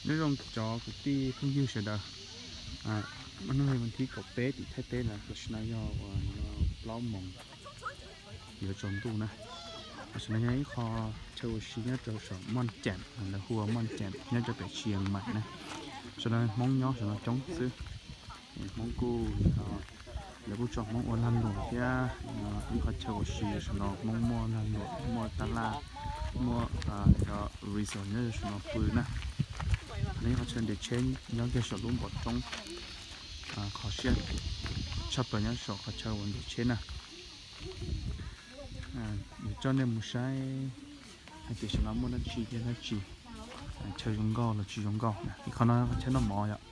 Nyob zoo cov kwv tij phooj ywg sawv daws, hnub no yog vas thib kaum peb tim Thaib teb na, tam sim no yog uas plaub moos yuav tsaus ntuj na. Tam sim no yog ib qho chaw ua si nyob rau saum Moj Cam, lawv hu ua Moj Cam nyob rau pem Tsis Yees Maim na. Saum no Hmoob nyob saum no coob xwb. Hmoob kuj, lawv kuj tso Hmoob ua lag luam thiab. Ib qho chaw ua si saum no Hmoob muaj lag luam, muaj tab laj, muaj resort nyob saum no pw na. Qhov no ib qho chaw nres tsheb nyob kiag saum lub npoo roob, qhov siab tshaj plaws nyob saum qhov chaw uas nres tsheb na. Yuav coj nej mus saib hais tias saum no muaj dab tsi thiab dab tsi, chaw zoo nkauj los tsis zoo nkauj na. Qhov no qhov chaw noj mov yom,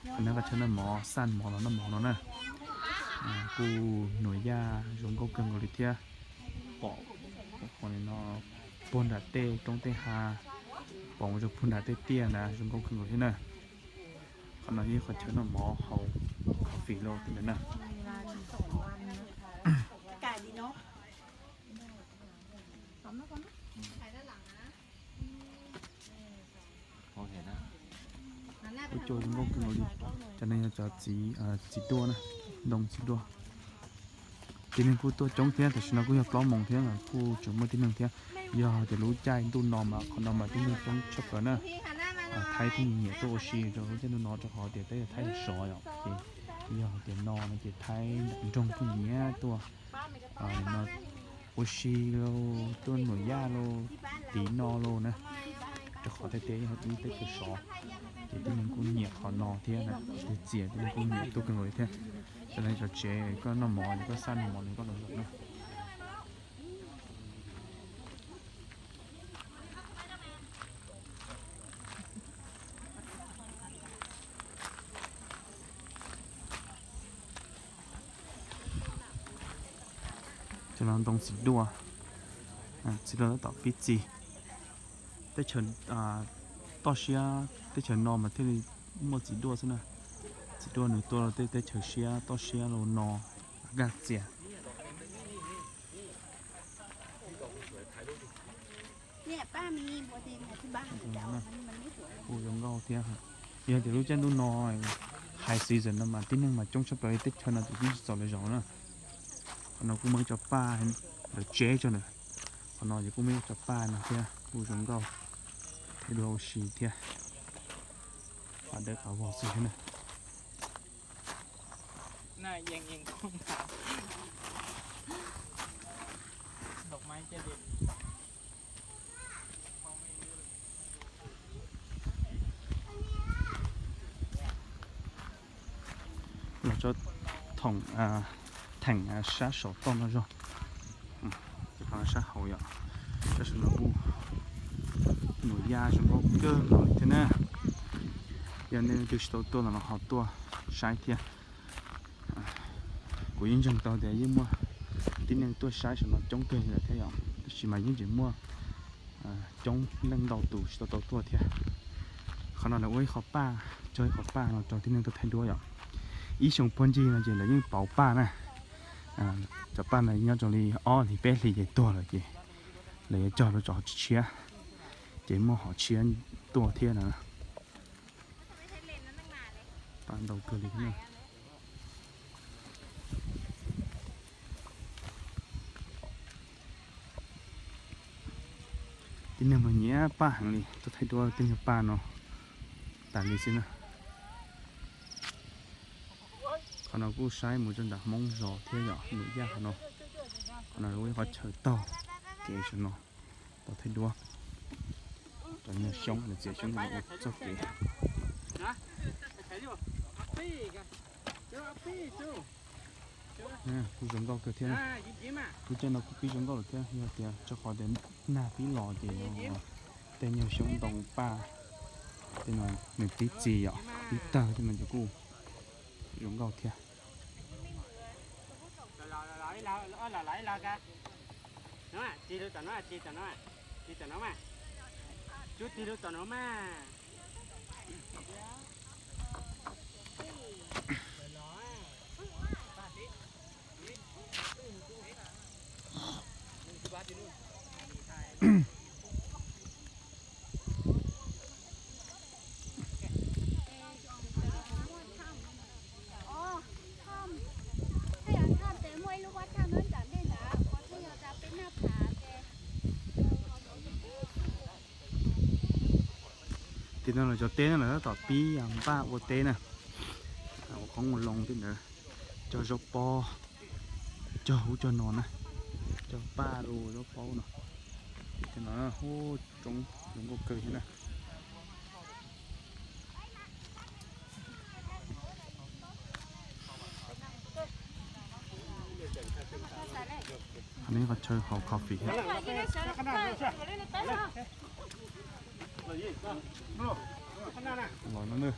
qhov no qhov chaw noj mov, xaj mov los noj mov no na. Kuj nuam yaj zoo nkauj kawg nkaus li thiab. Pom, pom no puag nram tej roob tej hav, pom mus rau puag nram tej tiaj na, zoo nkauj kawg nkaus thiab na. Qhov no yog qhov chaw noj mov haus coffee lauj tej ntawd na. Ua cua zoo nkauj kawg nkaus li. Cov no yog cov txiv, txiv duaj na, ntoo txiv duaj. Tib neeg kuj tuaj coob thiab, tam sim no kuj yog plaub moos thiab mas kuj tseem muaj tib neeg thiab. Yog tias lub caij ntuj no mas qhov no mas tib neeg coob tshaj plaws na. Thaib pheej nyiam tuaj ua si rau lub caij ntuj no rau qhov tias teb chaws Thaib sov yom, ces yog tias no no ces Thaib nram nroog pheej nyiam tuaj ua si lauj, tuaj nuam yaj lauj, tiv no lauj na. Rau qhov Thaib teb yog ib teb chaws sov, ces tib neeg kuj nyiam qhov no thiab na, txias tib neeg kuj nyiam tuaj kawg nkaus li thiab. Cov no cov tsev koj noj mov, koj xaj mov, koj los zaum na. Cov no ntoo txiv duaj, txiv duaj tab tom pib txi. Teb chaws toj siab teb chaws no mas thiaj li muaj txiv duaj xwb na. Txiv duaj nws tuaj tej teb chaws siab toj siab los no nkag txias. Kuj zoo nkauj thiab. Yog tias lub caij ntuj no high season no mas tib neeg mas coob tshaj plaws li, teb chaws no ces yeej tsis txaus lawv zaum na. Qhov no kuj muaj ib co paj lawv tseb tso na. Qhov no ces kuj muaj ib co paj no thiab, kuj zoo nkauj, thaij duab ua si thiab. Paj dawb qhov vog xwb thiab na. Los tso thoom, theem sab saum toj no zog, sab hauv yom, sab saum no kuj nuam yaj zoo nkauj kawg nkaus li thiab na. Yog nej leej twg tsis tau tuaj los ho tuaj saib thiab. Kuv yeej ntseeg tau tias yeej muaj tib neeg tuaj saib saum no coob kawg li lawm thiab yom, tab sis mas yeej tseem muaj coob leej ntau tus tsis tau tau tuaj thiab. Qhov no lawv ua ib qho paj, cog ib qho paj no rau tib neeg tuaj thaij duab yom. Ib xyoo puag ncig no ces lawv yeej pauv paj na. Cov paj no nyob rau li ob hlis peb hlis ces tuag lawm ces lawv yuav cog rau cov tshiab, ces muaj hom tshiab tuaj thiab na. Paj ntau kawg li thiab. Tib neeg mas nyiam paj heev li, tuaj thaij duab tej nyuag paj no tas li xwb na. Qhov no kuj saib mus rau nram Hmoob zos thiab yom, nuam yaj qhov no. Qhov no ua ib qhov chaw taug kev saum no tau thaij duab. Cov nyuag xyoob, nws txiav xyoob no ua txoj kev. Kuj zoo nkauj kawg thiab. Lub caij no kuj pib zoo nkauj lawm thiab, yog tias rau qhov tias nag pib los ces tej nyuag xyoob ntoo paj, tej no nws pib txi yom, pib tawg tej no ces kuj zoo nkauj thiab. Ces no los cov teb no lawv tab tom pib npaj ua teb na. Ua qoob ua loo tej ntawd, cog zaub pob, cog ub cog no na, cog paj rau zaub pob no. Ces no hu, zoo nkauj kawg thiab na. Neb qhov chaw haus coffee thiab. Los no na.